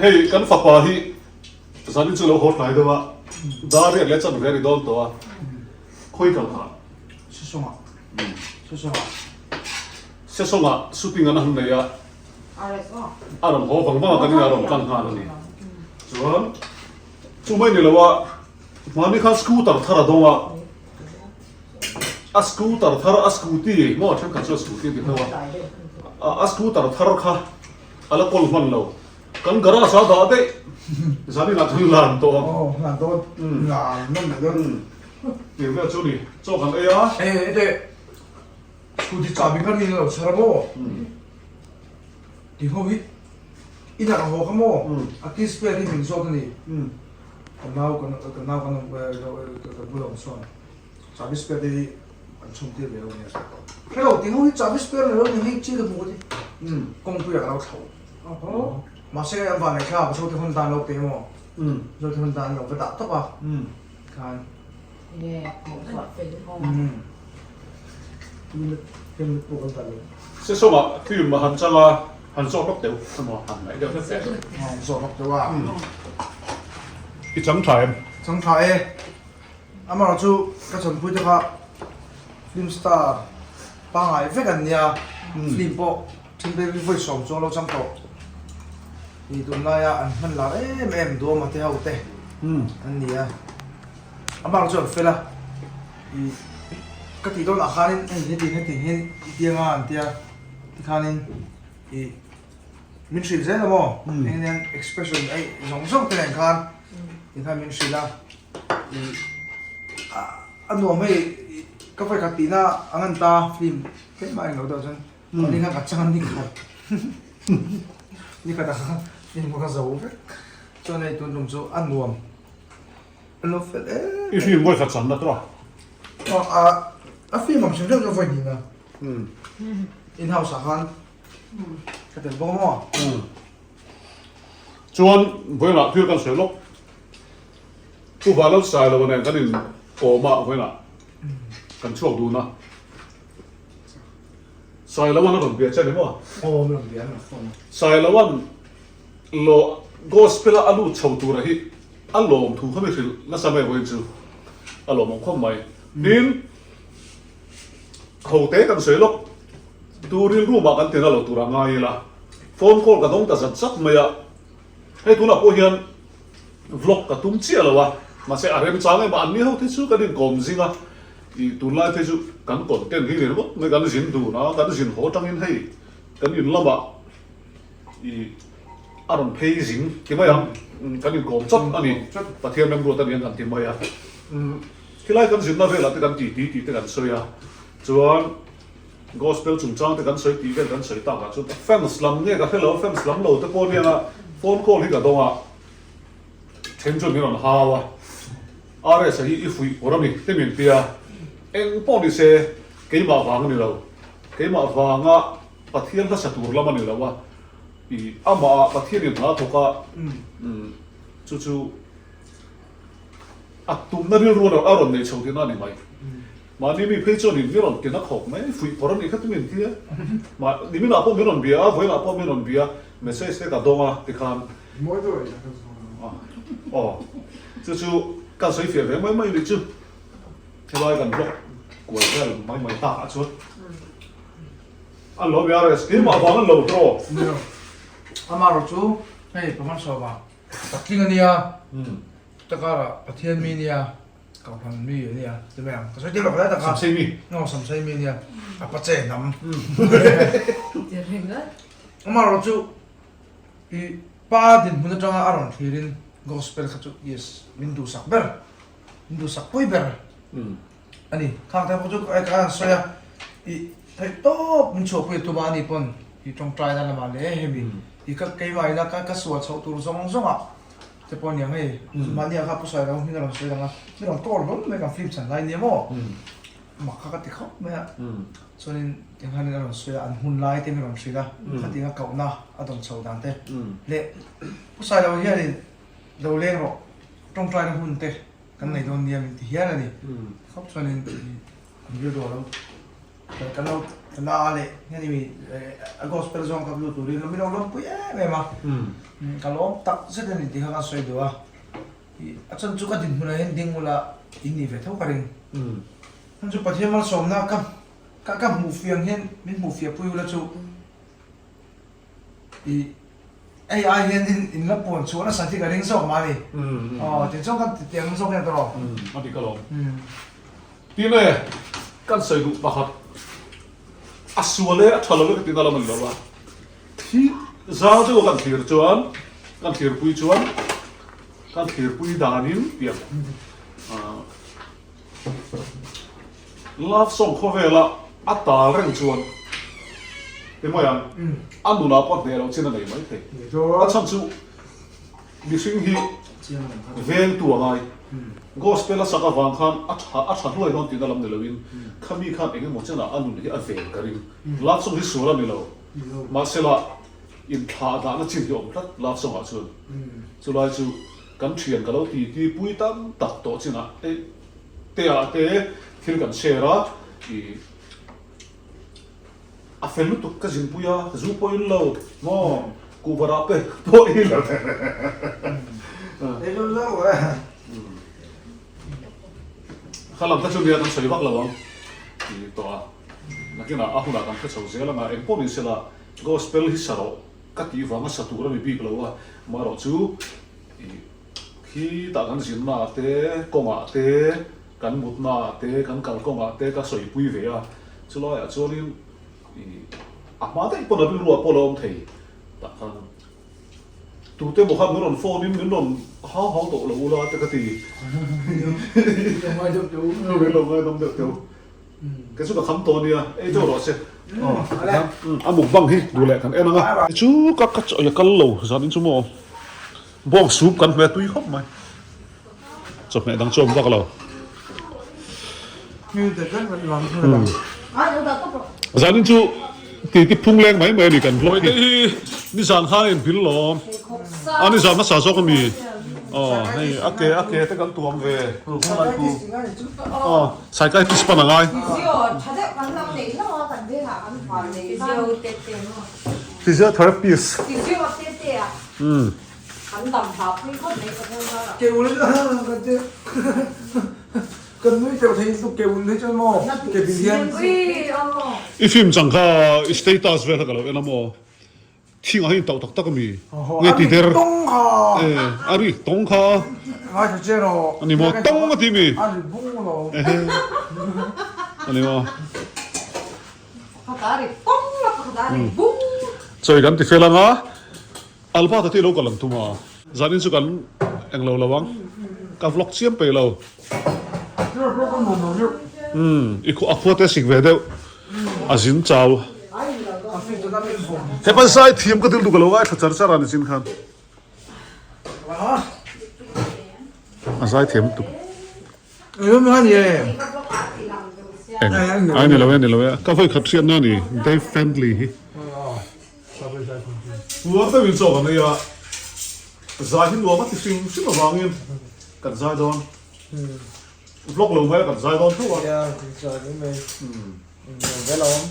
Hei kan fapa hi zanin chu lo haw tlai deuh a, dar riak leh chan ve a ni dawn tawh a, khawi kal kha? Sesawngah. Sesawngah. Sesawngah shooting an han nei a, a rawn haw vang vang a kan inah a rawn tlang nghal a ni. Chuan chu mai ni lo a, hmani khan scooter thar a dawng a, A scooter thar a scooty maw thenkhat chuan scooty an ti hlauh a a scooter thar kha a la kawl hman lo kan garage a dah daih zanin ah kan lan tawh ang aw lan dawn lan nawm leh dawn tih vel chu ni chaw kan ei a e ete scooty chahbi kha mi lo chhar a maw ti ho hi inah ka haw kha maw a key spare hi min zawt a ni ka nau ka nau kan ka bula awm sawn. Chahbi spare te hi an chhung tir ve lo nia. Hello ti ho hi chahbi spare ni lo ni hei chi ka hmu ka ti. Kawngpui ah ka lo thlauh. Mahse an van nei thla Zote hun dan lo pe maw. Zote hun dan lo va dah tawp a. Khan. Sesawng ah film a han chang a, han zawh lawk deuh emaw han ngaih deuh hlek hlek. Zawh lawk deuh a. I chang tha em? Chang tha e. Amaherawh chu ka chawnpui te kha film star pangngai vek an nia, film pawh then te vawi sawm chuang lo chang tawh ni tunlaia an hman lar em em Duama te ho te an ni a, amaherawh chu an fel a, ih ka tih dawnah khanin hei heti heti hian i tianga an tia tikhanin ih. Min hrilh zel a maw? Eng nen expression ei zawng zawng te nen khan tikhan min hrilh a, ih a nuam hei ka vawi khat tihna a ngan ta film tlem a englo deuh chuan mahni khan ka chang a ni khat ni khat ah khan film kha ka zo vek chuan hei tun tum chu a nuam a lo fel em I film vawi khat chan na tawh a a film ang hrim hrim chu vawi hnih na in house ah khan Ka tel bawk maw? Chuan vawiinah thil kan sawi lawk. Pu Vanlal Sailo nen kan in kawm a vawiinah kan chhuak dun a. Sailoan a rawn bia che ni maw? Aw a rawn bia a phone a. Sailoan lo gospel a a lut chho tura hi a lawm thu kha mi hrilh nasa mai vawiin chu a lawmawm khawp mai. Tin ho te kan sawi lawk. Tu rilru mah kan tina lo tur a ngai ila, phone call ka dawng ta zat zat mai a, hei tunah pawh hian vlog ka tum chiah lo a, mahse a remchang em a, an ni ho te chu kan inkawm zing a, ih tunlai phei chu kan content hi ni ringawt mai, kan zin dun a, kan zin haw tangin hei kan in lamah ih a rawn phei zing ti mai ang, kan inkawm chawt a ni, Pathian remruat a ni ang kan ti mai a, khilai kan zinna velah te kan ti ti tih te kan sawi a, chuan. Gospel chungchang te kan sawi tih vel kan sawi tak ah chuan fans lam nge ka hre lo, fans lam lo te pawh aniang a, phone call hi ka dawng a, then chuan min rawn hau a, RS a hi i fuih pawr a ni te min ti a, eng pawh ni se keimah vang a ni lo, keimah vanga Pathian hla sa tur lam a ni lo a, ih amah ah Pathian in hna thawk a, chu chu a tumna rilru a rawn nei chho tihna a ni mai. Mahni mi phei chuan in mi rawn tina khawp mai, fuih pawr a nih kha tu min ti a. Mah niminah pawh min rawn bia a, vawiinah pawh min rawn bia, message te ka dawng a tikhan. Mawi deuh a ka zawn a. Aw, chu chu kan sawi fiah ve mai mai nih chu. Helai kan vlog kual vel mai mai tak ah chuan. An lo bia rest, keimah vang an lo draw. Nia, amaherawh chu hei Paman Sawma patling a nia, takara Pathian mi nia. Kohhran mi a nia, ti mai ang. Ka sawi tir lo hle tak a. Samsei mi. Aw, Samsei mi a nia. A pa che hnam. Amaherawh chu i pa dinhmun atanga a rawn thlirin gospel kha chu yes, min duhsak ber, min duhsak pui ber a ni. Khang te pawh chu ka han sawi a, i theih tawp min chhuahpui a tum a, ani pawn i tawngtaina lamah leh hemi i ka keimah ina ka sual chhoh tur zawng zawngah Te pawh aniang hei, mahni ah kha pu sawi lo hming a rawn sawi lang a, mi rawn call hlawm mai kan film chhan lai nia maw, mak kha ka ti khawp mai a, chuanin enghanin a rawn sawi a, an hun lai te mi rawn hrilh a, khatinga kohna a dawn chho dan te leh pu sawi lo hianin lo leng rawh tawngtaina hun te kan nei dawn nia min ti hial a ni, khawp chuanin an rilru a lo kan lo. Na leh hemi mi a gospel zawng kha lut turin min lo lawmpui em em a, ka lawm tak zet a ni tih kha kan sawi duh a, a chhan chu ka dinhmunah hian ding ula in nih ve tho ka ring. Chhan chu Pathian malsawmna ka ka hmuh fiah ang hian min hmuh fiah pui ula chu ih hei ai hian in la puan chhuah nasa hi ka ring zawk mah a ni. Aw tichuan kan ti tiang zawk hian ka rawh. A dik alawm. Tine, kan sawi duh pakhat, a sual e, a tha lo e ka tina lam a ni lo a, thi zau deuh a kan thlir chuan, kan thlirpui chuan, kan thlirpui danin tiang love song khawvela a tal reng chuan emaw ang, a nunah pawh hneh loh chin a nei maithei. A chhan chu Mihring hi vengtu a ngai. Gospel a sak avang khan a tha a tha hnuai dawn tihna lam ni loin khami khan eng emaw chenah a nun hi a ven ka ring. Love song hi sual a ni lo. Mahsela inthlah dahna chin hi a awm tlat love song ah chuan. Chulai chu kan thian ka lo ti ti pui tam tak tawh chinah te te ah te thil kan share a ih A fel lutuk ka zinpui a, zu pawh in lo maw kuhva rah pe pawh in lo. Kha lam kha chu nia kan sawi vak lo ang ti tawh a, nakinah a hunah kan hre chho zel ang a, eng pawh ni sela gospel hi sa rawh ka tih vanga sa tur a ni bik lo a, marawh chu ih Khi tah kan zinna ah te, kawngah te, kan mutna ah te, kan kalkawngah te ka sawipui ve a, chulaiah chuanin ih a hma daih pawn a rilruah pawh a lo awm thei tah khan tute maw khan min rawn phone in min rawn hau hau tawh lo ula te ka ti. Min lo ngaidam deuh teuh. Kei chu ka kham tawh ania, ei deuh rawh se. A mukbang hi duh leh kan en ang a. Chu ka ka chaw kal lo zan in chu maw bawng soup kan hmeh tui khawp mai. Chawhmeh dang chu a awm vak lo. Zan in chu ti ti phung leng mai mai a ni kan vlog hi. Hei hi nizan khan a inbil lawm. A nizan hmasa zawk a mi. Aw hei a ke a ke te kan tuam ve. Aw. Psychiatrist pan a ngai. Physiotherapist. Umm. I film chang kha i status vel kha ka lo en a maw? Thing ah hian tauh tak tak a mi? Nge ti der? E, a ri tawng kha. A ni maw? Tawng a ti mi? Ehe. A ni maw? Chawi kan ti fel ang a, Albert a ti lo ka lang tum a. Zanin chu kan englo lo ang, ka vlog chiam peih lo. Umm, i a khua te sik ve deuh, a zin chau. Hepa zai thiam ka dil duh ka lo ngaithla char char a nichin khan. A zai thiam tuk. Eng, ai ni lo e, ni lo e, ka vawi khat hriatna a ni, Dave Fendley hi. Puar deuhin chaw kan ei a, zai hi nuam a ti hrim hrim avangin kan zai dawn. Vlog lo mai a kan zai dawn tho a.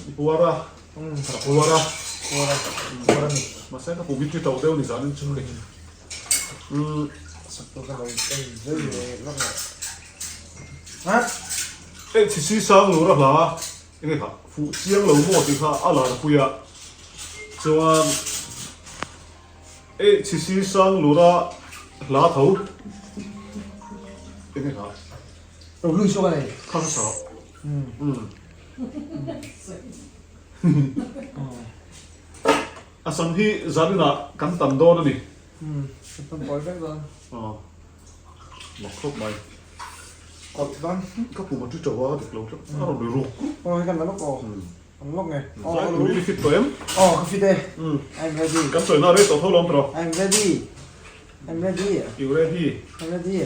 I puar a, ka puar a. Mahse ka pum hi ti tauh deuh ni zanin chu hei. Hei chhi sang lur a hla enge kha fuh chiang lo maw tih kha a lar pui a chuan hei chhi sang lur a hla tho enge kha kha hmasa rawh A sam hi zaninah kan tam dawn a ni. Umm, kan tam kawi vek dawn. Aw, mak khawp mai. Kawlh dawn. Ka pum a ti teuh a, dik lo tlat. A rawn ri ruk ruk. Aw, hei kan la lawk aw. Kan lawk nge. Aw, zai turin i fit tawh em? Aw, ka fit e. I'm ready. Kan chawina rei tawh tho lawm tawh. I'm ready. I'm ready. You ready? I'm ready.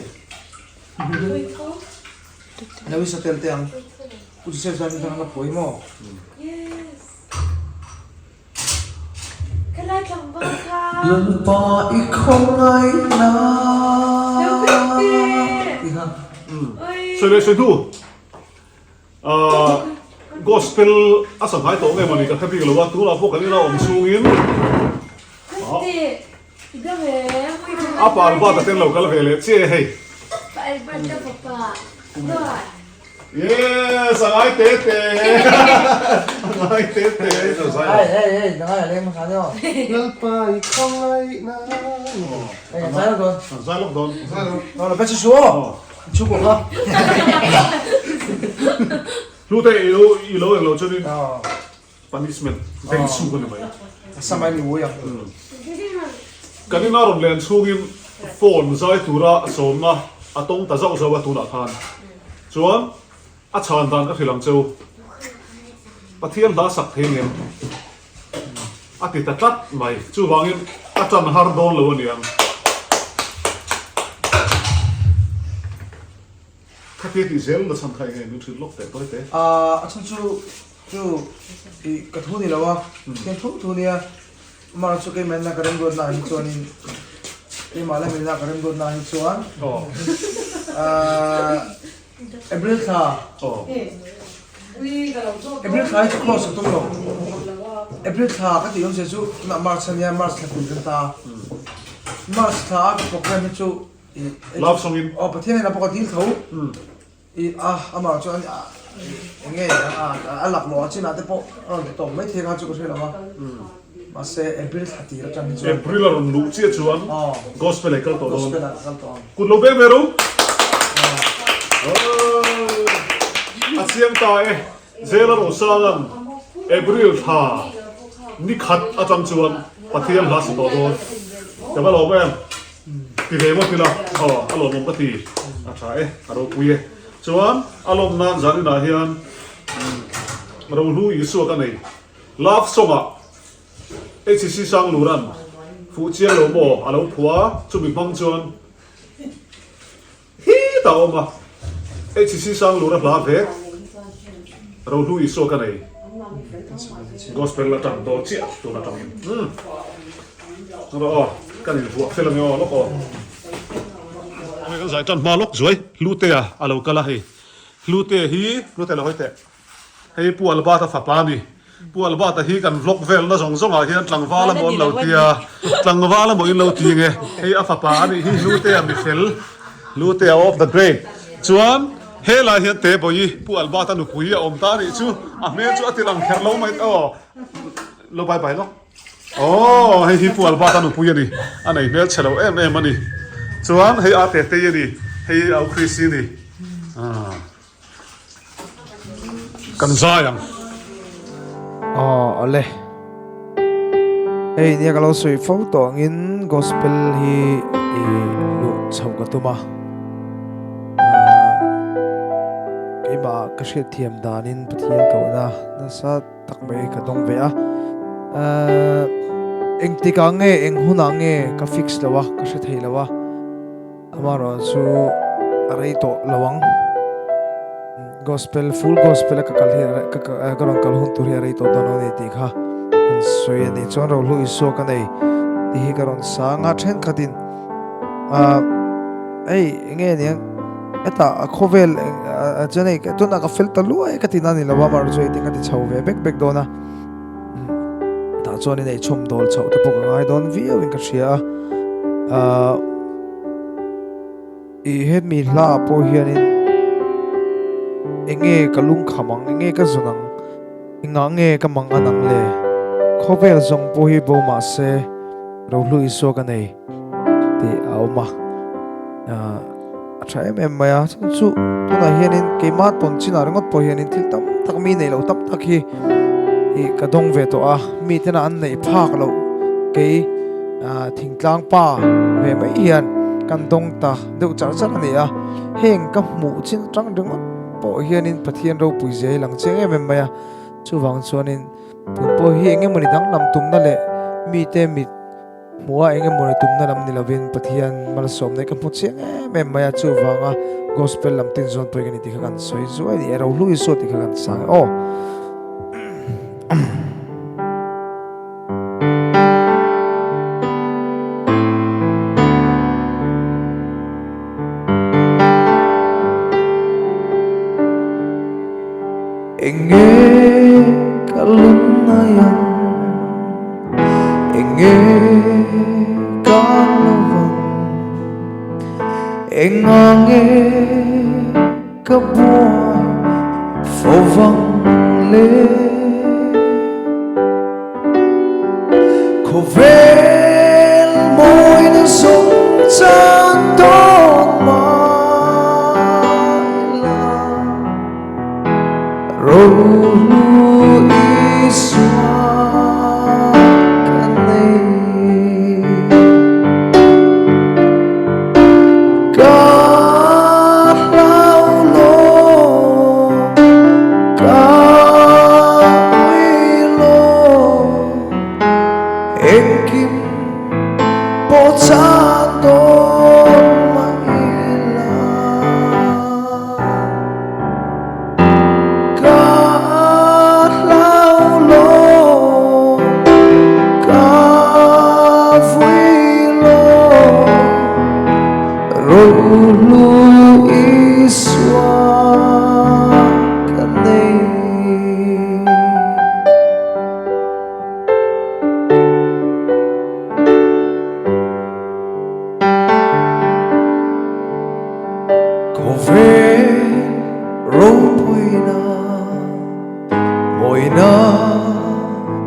Lo i sa tel teh ang. Pu Joseph zan in la phuai maw? Yes. Ka lai tlangval kha. Lalpa i khawngaih na. Lo bik teh. Ti kha. Sawi leh sawi hnu. Ahh. Gospel a sanghai tawh nge mawni ka hre bik lo a, tunah pawh kan ina awm chungin a pa Albert-a te an lo kal ve leh chiah e hei. Yes, a ngai te te, a ngai te te. Hei hei hei, ka ngai a leng hmasa nia. Lalpa i khawngaihna. Hei ka zai lawk dawn. Zai lawk dawn. Lo la be chu su aw. Chu pawh kha. Hlute i lo i lo englo chuanin punishment veng chhuk a ni mai. A sam ai mi ui ang. Kan ina rawn len chhungin phone zai tura sawmna a tawng ta zauh zauh a tunah khan chuan a chhan dan ka hrilh ang cheu. Pathian hla sak thei ngem a ti ta tlat mai. Chuvangin a tan har dawn lo a niang. Khatia tih zel la chhan kha enge min hrilh lawk teh tawi teh. A chhan chu chu i ka thu ni lo a, Pathian thu thu nia. Amah chu keimah ina ka remruatna ah hi chuanin keimah lamina ka remruatna ah hi chuan April thla April thla hi chu close ka tum lo. April thla ka tih awmzia chu tunah March ania March thla pui kan ta a. March thla a ka program hi chu Love song in. Aw Pathian in a pawh ka dil tho. I a amah chuan eng nge a lak lawh a chinah te pawh a rawn ti tawp mai thei kha chu ka hre lo a. Mahse April thla tir atang hi chuan. April a rawn luh chiah chuan Gospel ah i kal tawh dawn. Gospel ah ka kal tawh ang. Kut lo beng ve ro. A chiang ta e. Zela Rosanga'n April thla ni khat atang chuan Pathian hla sa tawh dawn. Ka va lawm em? Ti ve ngawt ila aw a lawmawm ka ti. A tha e, a ropui e. Chuan a lawm nan zan inah hian Rohlu Isua ka nei. Love song ah HCC Sanglura'n fuh chiang lo maw a lo phuah a, chumi hmang chuan Hi ta awm a, HCC Sanglura hla vek Rohlu Isua ka nei Gospel atang dawn chiah tun atangin umm rawh aw kan invuah fel ange aw lawk aw. Hei kan zai tan hma lawk zuai Hlutea a lo kal a hei Hlutea hi Hlutea lo hawi teh. Hei Pu Albert-a fapa a ni. Pu Albert-a hi kan vlog velna zawng zawngah hian tlangval emaw an lo ti a, tlangval emaw in lo ti nge. Hei a fapa a nih hi Hlutea mifel, Hlutea of the great. Chuan helai hian Tebawi Pu Albert-a nupui a awm ta a nih chu. A hmel chu a ti lang kher lo mai aw. Lo bye bye lawk. Aw hei hi Pu Albert-a nupui a ni. A nei hmel chhe lo em em a ni. Chuan hei a Tetei a ni, hei au Chrissy a ni. Aaa. Kan zai ang. Aw awle. Hei nia ka lo sawi fo tawh angin gospel hi i luh chho ka tum a. Keimah ka hriatthiam danin Pathian kohna nasa tak mai ka dawng ve a. Engtikah nge eng hunah nge ka fix lo a ka hre thei lo a. Amaherawh chu a rei tawh lo ang. Gospel, full gospel a ka kal hi ka ka rawn kal hun tur hi a rei tawh dawn lo a ni tih kha an sawi a ni. Chuan Rohlu Isua ka nei tih hi ka rawn sang a, thenkhatin ah hei eng nge niang hetah a khawvel chuan hei tunah ka fel ta luai ka tihna a ni lo a, amaherawh chu hei te ka ti chho ve bek bek dawn a. Tah chuan in eichhawm dawl chhoh te pawh ka ngai dawn viau in ka hria a ahh ih hemi hla ah pawh hianin eng nge ka lungkham ang eng nge ka zawn ang engah nge ka mang an ang le khawvel zawng pawh hi bo mahse rohlu Isua ka nei tih a awm a ahh. A tha em em mai a, chuan chu tunah hianin keimah tawn chinah ringawt pawh hianin thil tam tak mi neih loh tam tak hi ih ka dawng ve tawh a, mi tena an neih phak loh kei ah thingtlang pa ve mai hian kan dawng ta deuh char char a ni a, heng ka hmuh chin atang ringawt pawh hianin Pathian ropui zia hi lang chiang em em mai a, chuvang chuanin tun pawh hi eng emawni danglam tumna leh mite mit. Hmuh a eng emaw ni tumna lam ni lovin Pathian malsawmna hi ka hmu chiang em em mai a, chuvanga Gospel lam tin zawn pawhin ka ni tih kha kan sawi zuai a ni e, Rohlu Isua tih kha kan sang e aw. Enge ka lungngai ang Enge ka lovang Engange ka buai fo vang le Khawvel mawina zawng chan dawn mai la Rohlu Isua ka nei. Ka hlau lo, ka ui lo, engkim pawh chan dawn mah ila. Ka hlau lo, ka vui lo, Rohlu Isua ka nei. Khawvel ropuina mawina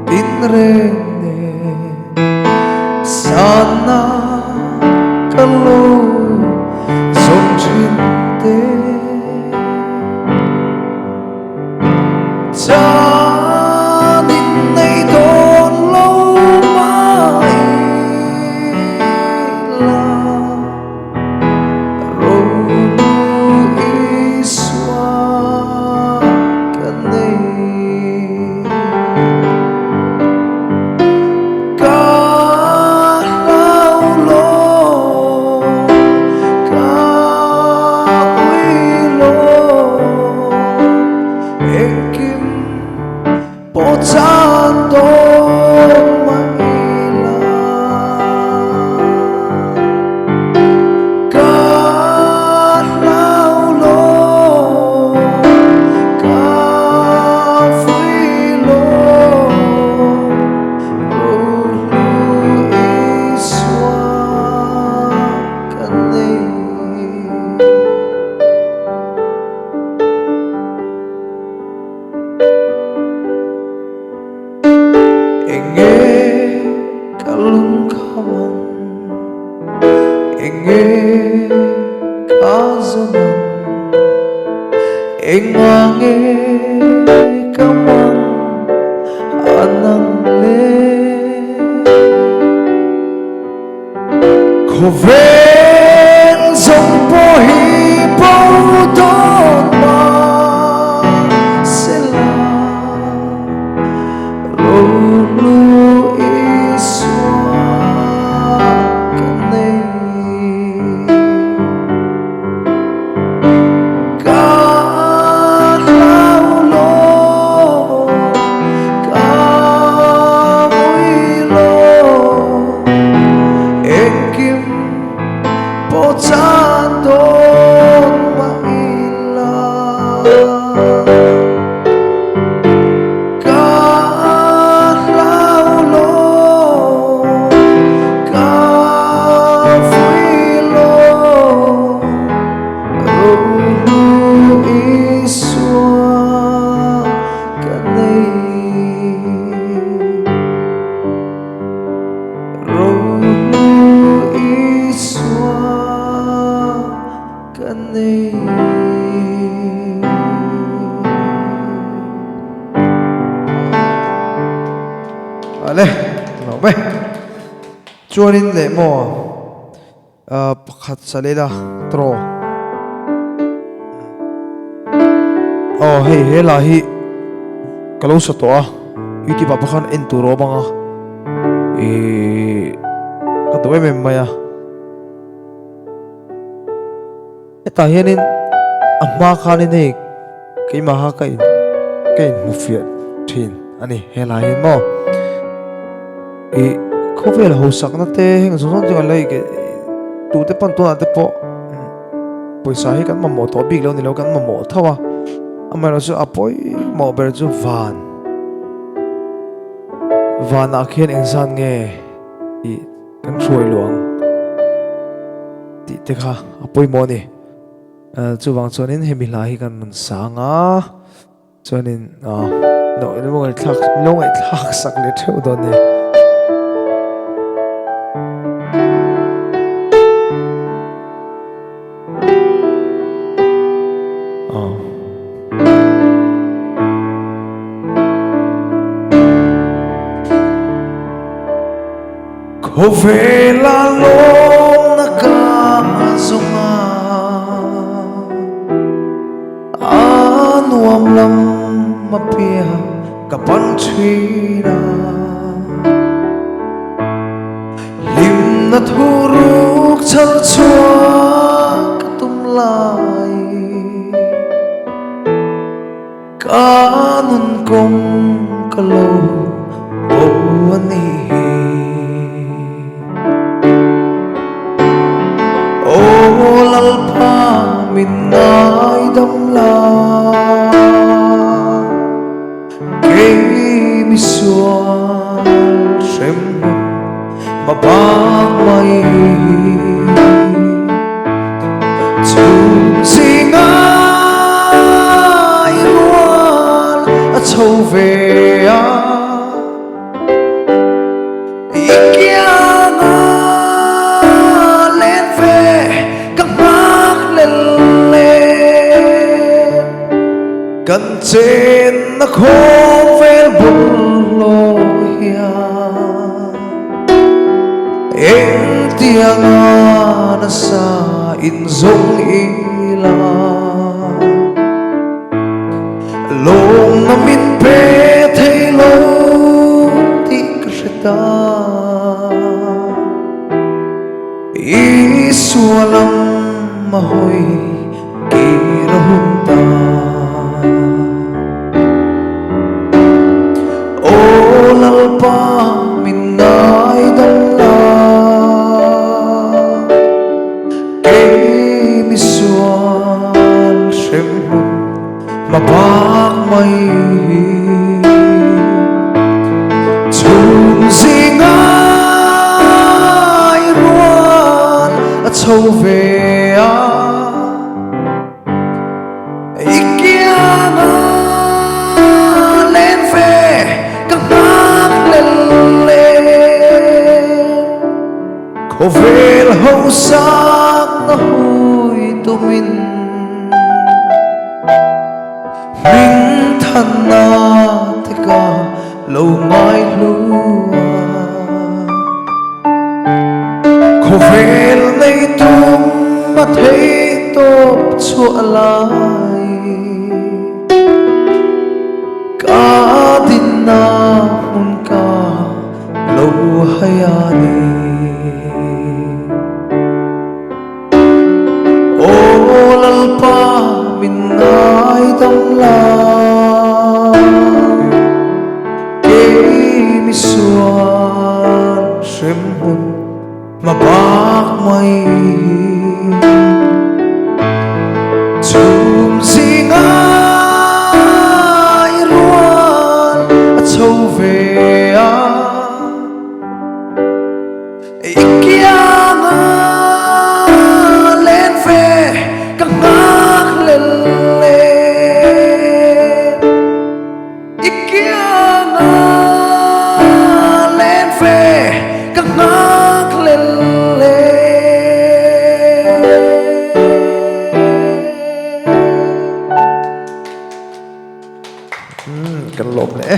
tinreng nen sanna ka lo zawm thin te. Chan in nei dawn lo mai la. Rohlu Isua ka nei. Ka hlau lo, ka ui lo, engkim pawh chan dawn mah ila. Ka hlau lo, ka vui lo, Rohlu Isua ka nei. Enge ka lungkham ang, enge ka zan ang, engange ka mang an ang le. Khawvel zawng pawh hi bo dawn mah sela, Rohlu Isua ka nei. Ka hlau lo, ka vui lo, engkim pawh chan dawn mah ila. Ka hlau lo, ka vui lo, Rohlu Isua ka nei. Rohlu Isua ka nei. Ale, lo mai. Chuanin leh maw pakhat sa leh la tawh. Aw hei he lah hi ka lo sa tawh a youtube ah pawh khan en tur a awm ang a ihh ka duh em em mai a hetah hianin a hma khanin hei keimah kha ka in ka inhmu fiah thin a ni he lah hian maw ih khawvel hausakna te heng zawng zawng chu kan la tute pawn tunah te pawh. Pawisa hi kan mamawh tawh bik lo ni lo, kan mamawh tho a. Amaherawhchu a pawimawh ber chu van, vanah khian engzat nge tih kan hruai luh ang tih te kha a pawimawh a ni. Chuvang chuanin hemi hla hi kan rawn sang a. Chuanin lo ngaihthlak lo ngaihthlak sak leh theuh dawn nia. Khawvela lawmna ka zawng a. A nuam lam a piah ka pan thin a, hlimna thuruk chhar chhuah ka tum lai, ka nun kawng ka lo bo a ni hi. Aw Lalpa min ngaidam la, kei misual hremhmun ma bak mai hi. Chhum zinga i rual a chho ve a. I kianga len ve ka nghak lel le. Kan chenna khawvel bawlhhlawh hian engtianga nasa inzawng ila. Lawmna min pe thei lo tih ka hre ta. Isua lam a hawi kir a hun ta. Aw Lalpa min ngaidam la. Kei misual hremhmun hma bak mai hi. Chhum zinga i rual a chho ve a, i kianga len ve ka nghak lel le. Khawvel hausak na hui tumin hming thanna te ka lo ngai hlu a. Khawvel nei tum a thei tawp chhuah lai ka dinna hmun ka Lo hai a ni. Aw Lalpa min ngaidam la, kei misual hremhmun hma bak mai hi. Chhum zinga i rual a chho ve a, i kianga len ve ka nghak lel le. I kianga len ve ka nghak lel le. Kan lawm leh e.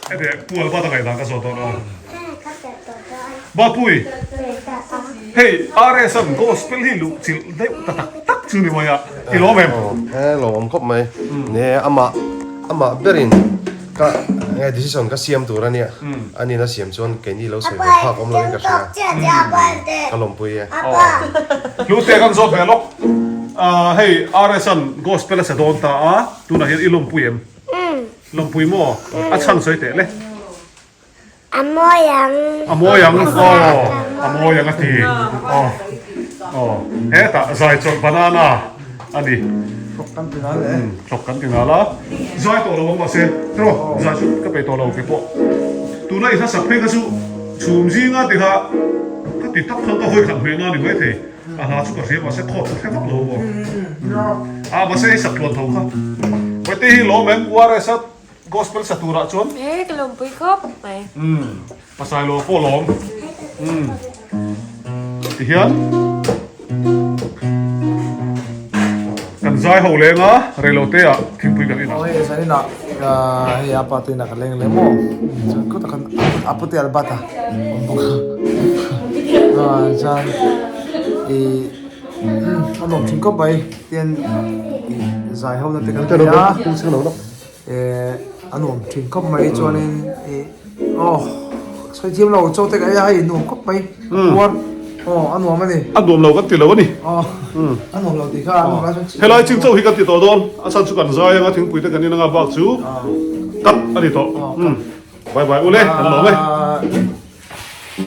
Heti Pu Albert a ngaihdan ka zawh dawn aw. Bapui, hei RS an gospel hi luh chilh deuh ta tak tak chu ni mai a, i lawm em? He lawmawm khawp mai. Ne amah amah berin ka nge decision ka siam tur ania. Anin a siam chuan keini lo sawi ve phak awm lovin ka hria. Ka lawmpui e. Hlute kan zawt ve lawk. Hei RS an gospel a sa dawn ta a, tunah hian i lawmpui em? Lawmpui maw? A chhan sawi teh le. A mawi ang. A mawi ang aw, a mawi ang a ti. Aw, aw, hetah zai chawlh banana a ni. Thawk kan ti nal e. Thawk kan ti nal a. Zai tawh lo ang mahse tiraw zai chu ka peih tawh lo kei pawh. Tuna i hlasak phei kha chu chhum zinga ti kha ka ti tak khan ka hawi khat hmeh na ni maithei. A hla chu ka hria mahse khawt ka hre vak lo maw. A mahse i sak tluan tho kha. Vaite hi lawm em URS a Gospel sa turah chuan. E ka lawmpui khawp mai. Umm Pasailo pawh lawm. Umm tihian kan zai ho leng a reilote ah thingpui kan in ang. Aw hei zanin ah hei a pa te inah ka leng leh maw chuan khaw takhan a pute Albert a awm bawk a chuan ih a nuam thin khawp mai tian ih zai ho na te kan ti a. Eh a nuam thin khawp mai chuanin ih aw sawi thiam lo chaw te ka ei a hei nuam khawp mai puar aw a nuam a ni. A nuam lo kan ti lo a ni. Aw a nuam lo tih kha a nuam lai chuan Helai ching chaw hi kan ti tawh dawn a chhan chu kan zai anga thingpui te kan in anga bak chu cut a ni tawh. Bye bye ule kan lawm e.